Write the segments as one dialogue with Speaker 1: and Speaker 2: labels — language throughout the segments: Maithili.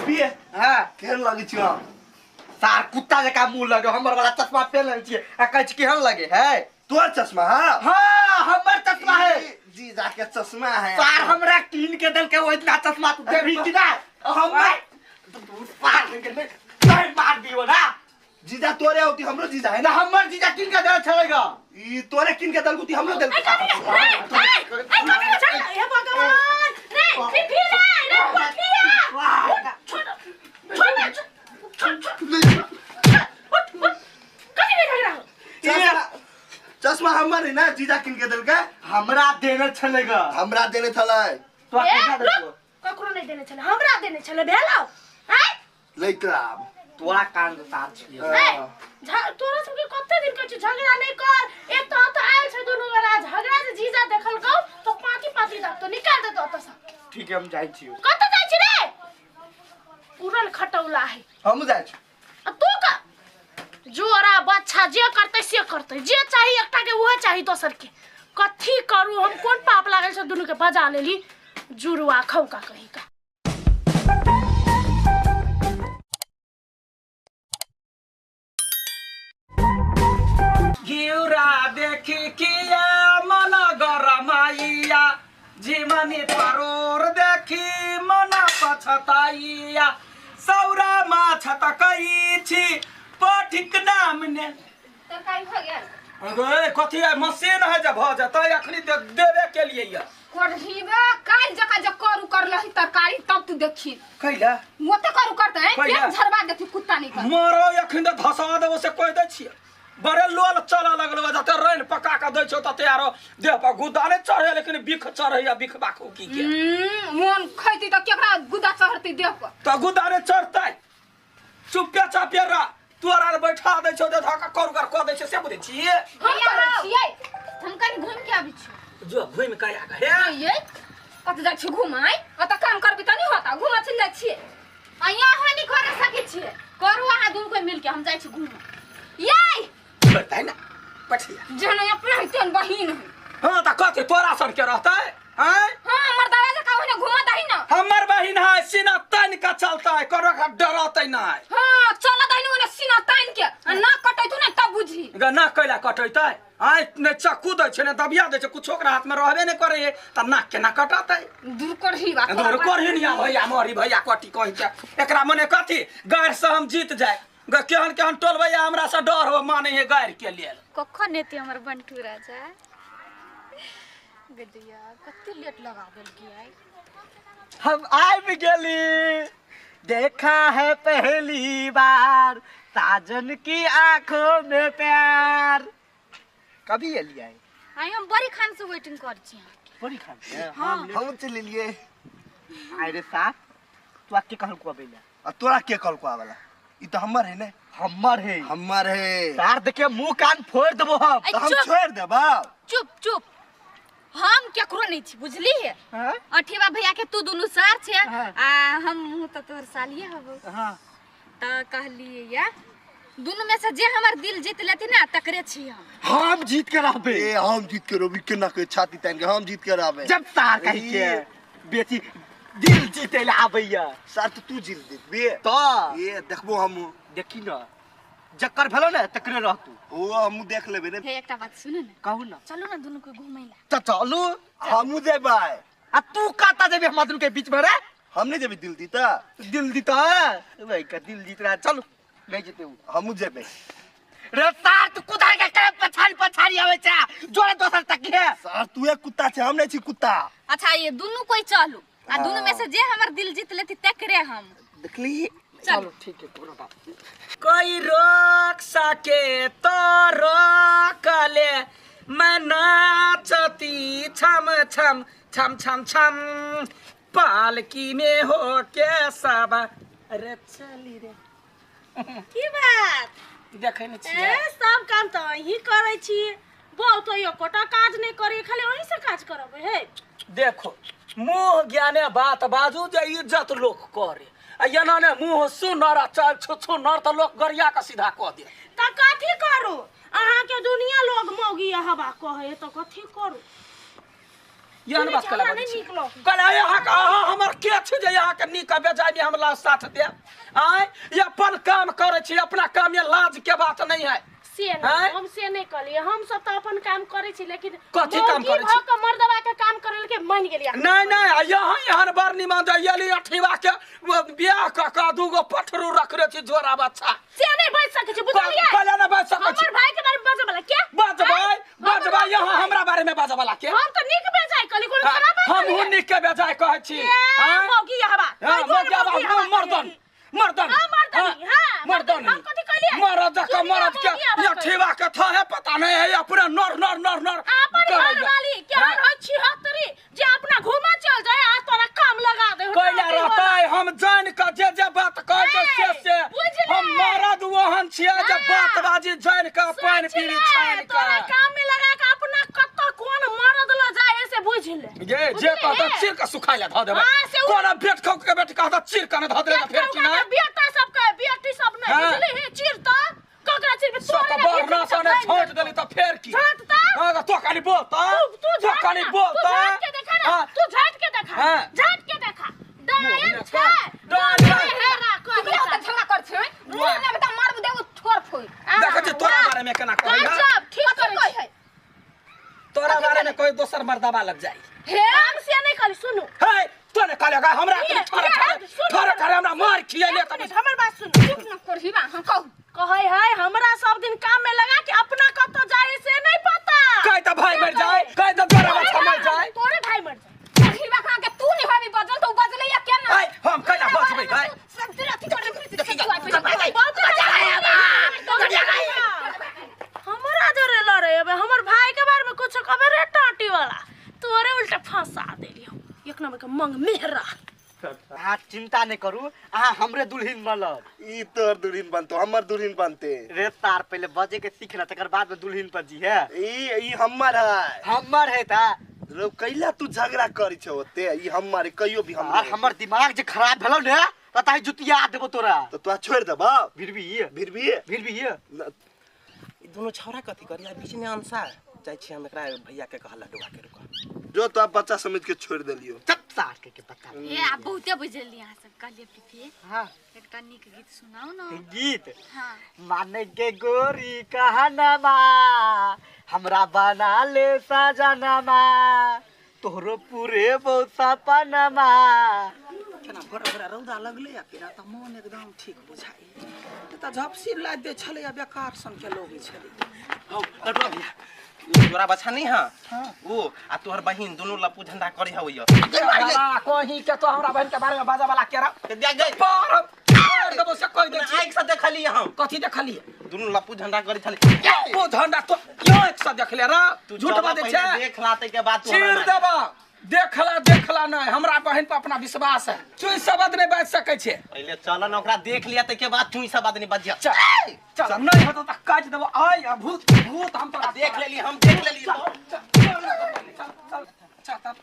Speaker 1: पिए।
Speaker 2: हाँ।
Speaker 1: केहन लगै छियौ?
Speaker 2: सार कुत्ता जकाँ मुँह लगे, हमर वाला चश्मा पहनले छियै आ कहै छी केहन लगे है।
Speaker 1: तोहर चश्मा? हाँ
Speaker 2: हाँ, हमर चश्मा है।
Speaker 1: जीजा के चश्मा है।
Speaker 2: सार हमरा कीन के देलकै ओ इतना चश्मा, तू देबही कि ना?
Speaker 1: हमर
Speaker 2: मार के नहीं मार दियो ना।
Speaker 1: जीजा तोरे होती, हमरो जीजा है
Speaker 2: ना
Speaker 1: ना।
Speaker 2: हमर जीजा कीन के देल छलेगा।
Speaker 1: ई तोरे किन के देलकू ती हमरो देलकू।
Speaker 3: हे भगवान रे, फिफी रे, रे पठिया, छोड़ छोड़ ना, छोड़ छोड़, उठ उठ, कथी में झगड़ा हो?
Speaker 1: चश्मा हमर है ना, जीजा किन के देलकै।
Speaker 2: हमरा देने छलेगा।
Speaker 1: हमरा देने छलै।
Speaker 2: तो
Speaker 3: ए,
Speaker 2: केना
Speaker 3: रुक,
Speaker 2: देलको?
Speaker 3: ककरो नहीं देने छले, हमरा देने छले भेलो। आय
Speaker 1: लैत आब
Speaker 2: तोरा कान सार छियै।
Speaker 3: ए, तोरा सबके कते दिन कहै छियौ झगड़ा नहीं कर। एक तो अतऽ आयल छै दुनू गोरा झगड़ा जे जीजा देखलकौ तो पाती पाती दाँतो निकाल देतौ ओतऽ सँ।
Speaker 2: ठीक है, हम जाइ छियौ।
Speaker 3: कतऽ जाइ छी रे? उड़न खटौला है।
Speaker 1: हमहूँ जाइ छी।
Speaker 3: आ तू का जोड़ा बच्चा जे करतै से करतै, जे चाही एकटा के उहे चाही दोसर के। कथी करू हम, कोन पाप लागल छै दुनू के बजा लेली जुड़वा खौका कही का।
Speaker 4: घिउरा देखी किया मन गरमाइया, जीवनी परोर देखी मन पछताइया, सौरा माछ तकै छी पठिक नाम ने।
Speaker 5: तरकारी भऽ गेल?
Speaker 4: अगे कथी है, मशीन है जे भऽ जेतै अखनी देबे के लिए ये।
Speaker 5: करहीबे काल्हि जकाँ जे करू करलही तरकारी तब तू देखी।
Speaker 4: कैला
Speaker 5: ओते करू करतै
Speaker 4: कैला?
Speaker 5: पेट झरबा देती कुत्ता नहीं कर।
Speaker 4: मरो अखन तऽ धसा देबो से कहि दै छियै। बड़े लोल चलऽ लगलो, जते रैन पका कऽ दै छौ तते आरो देह पर गुद्दा नहि चढ़ै, लेकिन बिख चढ़ैया बिख बाखू की के।
Speaker 5: मोन खैती तऽ केकरा गुद्दा चढ़तै देह पर?
Speaker 4: तऽ गुद्दा नहि चढ़तै, चुपे चापे रह। तोरा आर बैठा दै छौ तऽ धक्का करू कर कऽ दै छै से बुझै छियै।
Speaker 5: हम करै छियै, हम कनि घुमि के आबै छी।
Speaker 4: जो घुमि कऽ आ हे।
Speaker 5: ये कतऽ जाइ छी घुमाय? ओतऽ काम करबी तऽ नहि होता, घुमऽ चलि जाइ छियै। आ यहाँ नहि करै सकै छियै, करू अहाँ दुनू कोइ मिलके, हम जाइ छी घुमऽ। ये
Speaker 4: बताइ ना पठिया
Speaker 5: जेहन अपना है तेहन बहिन है।
Speaker 4: हाँ तऽ कथी तोरा सन के रहतै? आँय
Speaker 5: हाँ, हमर दादा जकाँ ओहिना घुमऽ दही ना।
Speaker 4: हमर बहिन है सीना तानि कऽ चलतै, करो के डरतै नहि।
Speaker 5: हाँ चलऽ दही ओहिना सीना तानि के, आ नाक कटैतु ने तब बुझी।
Speaker 4: ग नाक कैला कटैतै? आँय नहि चक्कू दै छै ने दबिया दै छै, कुछो ओकरा हाथ में रहबे नहि करै है तऽ नाक केना कटतै?
Speaker 5: दूर करही बात।
Speaker 4: दूर करही नहीं भैया, मरी भैया कटी कहीं के। एकरा मने कथी गारि से हम जीत जाए। ग केहन केहन टोलबैया हमरा से डर हो माने है गारि के लेल।
Speaker 6: कखन एते हमर बंटू राजा गदिया, कते लेट लगा देलकै आइ।
Speaker 2: हम आबि गेली, देखा है पहली बार साजन की आंखों में प्यार। कभी एलियै?
Speaker 6: आइ हम बड़ी खान से वेटिंग कर छी अहाँके।
Speaker 2: बड़ी खान से?
Speaker 6: हाँ।
Speaker 1: हम चलि एलियै।
Speaker 2: आइ रे साफ तू के कहलको अबै ला?
Speaker 1: आ तोरा के कहलको आबै ला? ई तऽ हमर है ने।
Speaker 2: हमर है।
Speaker 1: हमर है।
Speaker 2: सार देखिए मुंह कान फोड़ देबो हम।
Speaker 6: ऐ,
Speaker 1: तऽ हम
Speaker 6: चुप।
Speaker 1: छोड़ि देबौ।
Speaker 6: चुप चुप, हम केकरो नहीं छी बुझली है।
Speaker 2: हाँ?
Speaker 6: अठेबा भैया के तू दुनू सार छे
Speaker 2: हाँ।
Speaker 6: आ हम तऽ तोहर सालिए हबो।
Speaker 2: हाँ।
Speaker 6: तऽ कहलिए या दुनू में से जे हमर दिल जीत लेती ना तकरे छी हम।
Speaker 2: हम जीत के रहबे।
Speaker 1: ए हम जीत के रहबे, केना के छाती तानि के हम जीत के रहबे।
Speaker 2: जब सार कहि के बेसी दिल जीते ला आबैया।
Speaker 1: सार तऽ तू जीत जीतबे।
Speaker 2: तऽ
Speaker 1: ए देखबो हम।
Speaker 2: देखी ना जकर भेलो ने तकरे रहतू।
Speaker 1: ओ हमहूँ देख लेबे ने।
Speaker 6: हे एकटा बात सुनू ने।
Speaker 2: कहू ना।
Speaker 6: चलू ना दुनू के घुमै ला।
Speaker 2: तऽ चलू।
Speaker 1: हमहूँ जेबै।
Speaker 2: आ तू कतऽ जेबे हमरा दुनू के बीच में रे?
Speaker 1: हम नहीं जेबै दिल जीता।
Speaker 2: दिल जीता? भाई का दिल जीत रहा, चलू नहीं जीते उ।
Speaker 1: हमहूँ जेबै।
Speaker 2: रे सार तू कुदाल के करे पछाड़ी पछाड़ी आबै छै, जोरे दोसर तक है।
Speaker 1: सार तू एक कुत्ता छै, हम नहीं छी कुत्ता।
Speaker 6: अच्छा ये दुनू कोई चलू आ दुनू में से जे हमर दिल जीत लेती तकरे हम।
Speaker 1: देखली?
Speaker 2: चलो ठीक है, कोनो बात।
Speaker 4: कोई रोक सके तो रोक ले, मैं नाचती छम छम छम छम छम, पालकी में हो के सब। अरे चली रे।
Speaker 3: की बात?
Speaker 4: देखै नहि छियै।
Speaker 3: ए सब काम तऽ अहीं करै छी, बहु तो एकोटा काज नहि करै, खाली अहीं से काज करबै है।
Speaker 4: देखो मुँह ज्ञाने बात बाजू जे इज्जत लोक करे। आ एना ने मुँह सुनर आ चाल छुछु नर तऽ लोक गरिया कऽ सीधा कऽ देत।
Speaker 3: तऽ कथी करू अहाँके दुनिया लोग मौगी हवा कहै तऽ कथी करू
Speaker 4: एहन बात
Speaker 3: हमरा
Speaker 4: कला
Speaker 3: नहि नीक लगै।
Speaker 4: कहले अहाँके अहाँ हमर के छी जे अहाँके नीक आ बेजाय मे हमरा साथ देब आँय ई अपन काम करै छी अपना काम मे लाज के बात नहीं है
Speaker 3: से
Speaker 4: आँय?
Speaker 3: नहि हम से नहि कहलियै हम सब तऽ अपन काम करै छी लेकिन
Speaker 4: कथी काम
Speaker 3: मौगी
Speaker 4: करै छी?
Speaker 3: भऽ कऽ मर्दबा के काम करै के मानि गेलियै
Speaker 4: नहीं नहीं आ यहाँ एहन बड़ निमन जे एली अठीवा के वो बियाह कऽ कऽ दूगो पठरू रखने छी जोड़ा बच्चा
Speaker 3: से नहि बाजि सकै छी बुझलियै
Speaker 4: कहले नहि बाजि सकै छी
Speaker 3: हमर भाई के बारे में बाजऽ वाला के
Speaker 4: बजबै
Speaker 3: आँय?
Speaker 4: बजबै यहाँ हमरा बारे में बाजऽ वाला के
Speaker 3: हम तऽ नीक बेजाय कहली कोनो खराब बात
Speaker 4: हमहूँ
Speaker 3: कहलियै?
Speaker 4: नीक के बेजाय कहै छी
Speaker 3: ए,
Speaker 4: आँय?
Speaker 3: मौगी हवा
Speaker 4: हाँ, मौगी हवा, मर्दन मर्दन
Speaker 3: हाँ, मर्दनी, हाँ,
Speaker 4: मर्दनी
Speaker 3: हम कथी कहलियै?
Speaker 4: मर्द के
Speaker 3: दुनिया
Speaker 4: मर्द के
Speaker 3: मौगी हवा
Speaker 4: ये ठेवा के था है पता नहीं है अपना नर नर नर नर
Speaker 3: अपन
Speaker 4: करैया।
Speaker 3: घर वाली केहन होइ छिहत्तरी जे अपना घूमा चल जाए आ तोरा काम लगा दे
Speaker 4: कैला रहता है हम जान के जे जे बात कहै छै से से
Speaker 3: बुझले।
Speaker 4: हम मर्द ओहन छियै जे
Speaker 3: हाँ।
Speaker 4: बातबाजी जान के पानि पीबी छानि के
Speaker 3: तोरा काम में लगा के अपना कत्तो कोन मरद ल जाए से बुझ ले
Speaker 4: जे जे कहता चीर के सुखाय ला धऽ देबै
Speaker 3: हाँ, से उ-
Speaker 4: कोना बेट खौ के बेट कहता चीर के ने धऽ देबै फेर की ना
Speaker 3: बेटा सब के बेटी सब नहीं
Speaker 4: हाँ।
Speaker 3: बुझली हे चीर त ककरा चीर
Speaker 4: सब
Speaker 3: तोरे
Speaker 4: बरना सने छोट देली तऽ फेर की
Speaker 3: झाँट त
Speaker 4: हाँ तऽ तो खाली बोल तऽ
Speaker 3: तू तू
Speaker 4: तो
Speaker 3: झाँट
Speaker 4: खाली
Speaker 3: ना,
Speaker 4: बोल
Speaker 3: तू
Speaker 4: तऽ
Speaker 3: झाँट के देखा ना
Speaker 4: हाँ।
Speaker 3: तू झाँट के देखा
Speaker 4: हाँ।
Speaker 3: झाँट के देखा डायन छै
Speaker 4: डायन
Speaker 3: डायन हेरा
Speaker 5: तू किया ओते झगड़ा कर छै मुंह में त मारबू देबू ठोर फोड़
Speaker 4: देखै छी तोरा बारे में केना कहै है
Speaker 3: गजब ठीक
Speaker 5: कथी
Speaker 3: करै
Speaker 5: कहै
Speaker 3: छी
Speaker 5: है
Speaker 4: तोरा बारे में कोई दोसर मर्दबा लग जाई
Speaker 5: हे
Speaker 3: हम से नहीं कहली सुनू
Speaker 4: हे तो ने कहले हमरा
Speaker 3: ये,
Speaker 4: ठोर
Speaker 3: ये,
Speaker 4: ठोर
Speaker 3: सुनू।
Speaker 4: ठोर ठोर हमरा मार खियले
Speaker 3: एक
Speaker 4: तऽ
Speaker 3: मिनट, हमर बात सुनू
Speaker 5: चुप न करही बा हम कहू
Speaker 3: कहै है हमरा सब दिन काम में लगा के अपना कतौ जाए से नहीं पता
Speaker 4: कहि तऽ भाई मर जाए कहि तऽ तोरा बच्चा मर जाए
Speaker 3: तोरे भाई मर जाए
Speaker 5: करही बा खा के तू नहीं होबी बजल तो बजले या केना
Speaker 4: आय हम कैला बचबै भाई
Speaker 5: सब तेरा अथी कर
Speaker 3: बहुत हमरा जरे लड़े अबे हमर भाई के बारे में कुछ कहबे रे टाटी वाला तोरे उल्टा फंसा देलियो एक नंबर के मंग मेहरा
Speaker 2: अहाँ चिंता नहीं करू अहाँ हमरे दुल्हन बनब
Speaker 1: ई तोहर दुल्हन बनतो हमर दुल्हन बनते
Speaker 2: रे तार पहले बजे के सीख ना तकर बाद में दुल्हन पर जी है
Speaker 1: ई ई हमर है
Speaker 2: हमर है ता
Speaker 1: रो कैला तू झगड़ा करी छौ ओते ई हमर है, कहियो भी
Speaker 2: और
Speaker 1: हमर
Speaker 2: हमर दिमाग जे खराब भेलौ ने त ताही जुतिया देबो तोरा
Speaker 1: तो तोरा छोड़ देबा
Speaker 2: भिरबी
Speaker 1: फिर भी
Speaker 2: भिरबी
Speaker 1: न-
Speaker 7: ई दुनू छौड़ा कथी करिया बीच में अनसा जाइ छी हम एकरा भैया के कहला डुबा के रुका
Speaker 1: जो तो आप बच्चा समझ के छोड़ देलियो
Speaker 2: चप सार के पता
Speaker 6: हे आब बहुते बुझलियै अहाँ सब कहलियै पीपी
Speaker 2: हाँ
Speaker 6: एकटा नीक गीत सुनाउ ने
Speaker 2: गीत
Speaker 6: हाँ
Speaker 2: मान के गोरी कहनमा हमरा बना ले सजनमा तोहरो पूरे बहुत सपनमा
Speaker 7: केना भोरा भोरा रौदा लगले आ केना तऽ मोन एकदम ठीक बुझाइ तऽ झपसी लादि दै छलै आ बेकार सनके लोग छलै
Speaker 8: हौ लटुआ भैया जोड़ा बछा नहीं हाँ वो आ तोहर बहिन दुनू लप्पू झंडा करे हौ यो
Speaker 4: कहीं के तो हमरा बहन के बारे में बाजा वाला केरा
Speaker 8: देख गई
Speaker 4: पर हम देबो से कहि दै छी
Speaker 8: आँख से देखली हम
Speaker 4: कथी देखलिए
Speaker 8: दुनू लप्पू झंडा करे छलै
Speaker 4: ओ झंडा तो यो एक से देखले रा
Speaker 8: तू
Speaker 4: झूठ
Speaker 8: चल
Speaker 4: बाजै
Speaker 8: पहिले
Speaker 4: छै
Speaker 8: देख ला तै के बाद तू
Speaker 4: चीर
Speaker 8: हमरा मार।
Speaker 4: देबा देखला देखला नहीं हमरा बहन पर अपना विश्वास है तू शब्द नहीं बाजि सकै छै
Speaker 8: पहिले चल न ओकरा देख लिया तै के बाद तू ई सब आदमी बजिया
Speaker 4: चल चल नहीं होतो तऽ काटि देबो आइ आ भूत भूत हम तोरा
Speaker 8: देख लेली हम देख लेली
Speaker 4: चल चल चल चल चल चल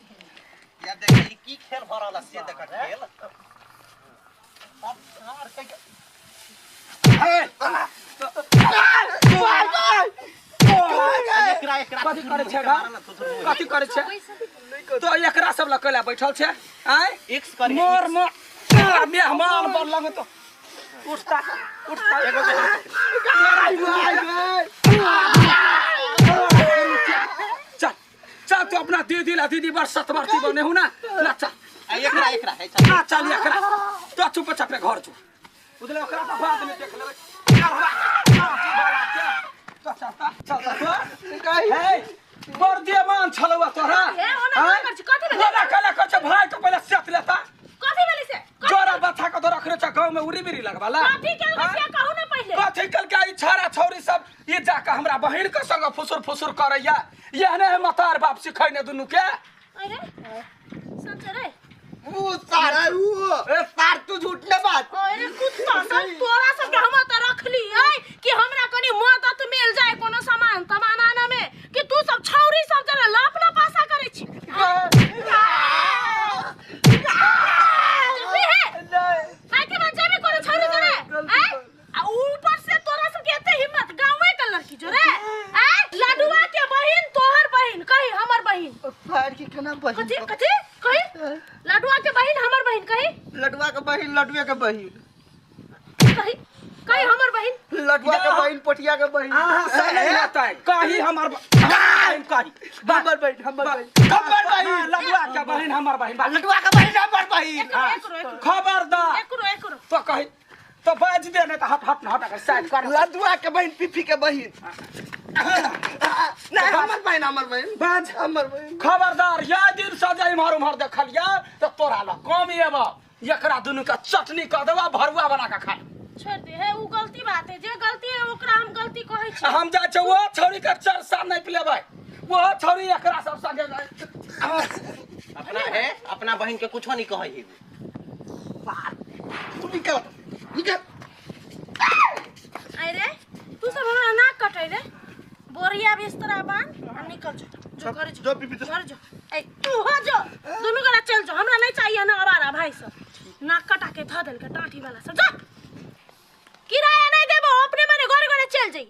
Speaker 8: या देख ई की खेल भ रहल है से देख खेल एकरा एकरा
Speaker 4: कथी करै छै गा कथी करै छै तो एकरा सब लग कैला बैठल छै आय
Speaker 8: इक्स करी
Speaker 4: मोर मोर मेहमान बन लग तो उठता उठता चल चल तू अपना दीदी ला दीदी बार सतवर्ती बने हूँ ना ना चल
Speaker 8: एकरा एकरा है चल
Speaker 4: ना चल एकरा तो चुप चापे घर चुप बुझले ओकरा तो बाद में देख लेबै चल चल चल चल हे बड़ देवान छलौ तोरा
Speaker 3: हे, ओना
Speaker 4: आँय?
Speaker 3: की करै छी? कथी भेलै?
Speaker 4: ओना कहले कहै छै भाई के पहिले सेत लेता
Speaker 3: कथी भेलै से
Speaker 4: जोरा बच्चा के तो रखने छ गाँव में उड़ी बिरी लगवाला
Speaker 3: कथी केलकै से कहू ने पहिले
Speaker 4: कथी कलके ई छाड़ा छौरी सब ई जाके हमरा बहिन के संग फुसुर फुसुर करैया एहने है मतार बाप सिखैने दुनू के
Speaker 3: अरे सच रे
Speaker 2: ऊ सार ए सार तू झूठ न बात
Speaker 3: अरे कुत्ता सब तोरा सबके हम तऽ रखली है कि हमरा कनी मदद मिल जाए कोनो सामान तमान आने में कि तू सब छौरी सब जरा लप लप आशा करै छी देखी हे?
Speaker 1: अपना बहिन।
Speaker 3: कथी कथी कही? लडुआ के बहिन हमर बहिन कही?
Speaker 1: लडुआ के बहिन लडुए के बहिन
Speaker 3: कही कही हमर बहिन।
Speaker 1: लडुआ के बहिन पोठिया के बहिन।
Speaker 4: अहाँ से नहीं हेतै कही हमर बहिन कही
Speaker 1: हमर बहिन हमर बहिन हमर बहिन
Speaker 4: लडुआ के बहिन हमर बहिन
Speaker 1: लडुआ के बहिन हमर बहिन।
Speaker 4: खबरदार
Speaker 3: एकरो एकरो
Speaker 4: तो कही तो बाज दे नहीं तो हट हट हट साइड कर।
Speaker 1: लडुआ के बहिन पीपी के बहिन नहीं हमर बहिन हमर बहिन
Speaker 4: बाज
Speaker 1: हमर बहिन।
Speaker 4: खबरदार या दिन सजा इम्हर उम्हर देखलिया तो तोरा ल कम एब एकरा दुनू के चटनी क देबा भरुआ बना के खा।
Speaker 3: छोड़ दे है उ गलती बात है जे गलती है ओकरा हम गलती कहै छी।
Speaker 4: हम जाइ छै वो छौरी के चरसा नहीं पिलेबै वो छौरी एकरा सब संगे
Speaker 8: अपना है अपना बहिन के कुछो नहीं कहै है।
Speaker 1: तू निकल निकल।
Speaker 3: अरे तू सब हमरा नाक कटै रे। बोरिया बिस्तरा बांध आ निकल जो जो घर जो
Speaker 1: जो पीपी
Speaker 3: घर जो ए तू हो जो दुनू गोरा चल जो हमरा नहीं चाहिए ना आवारा भाई सब नाक कटा के ध देलके टाठी वाला सब। जा किराया नहीं देबो अपने मने घरे घरे चल जाइए।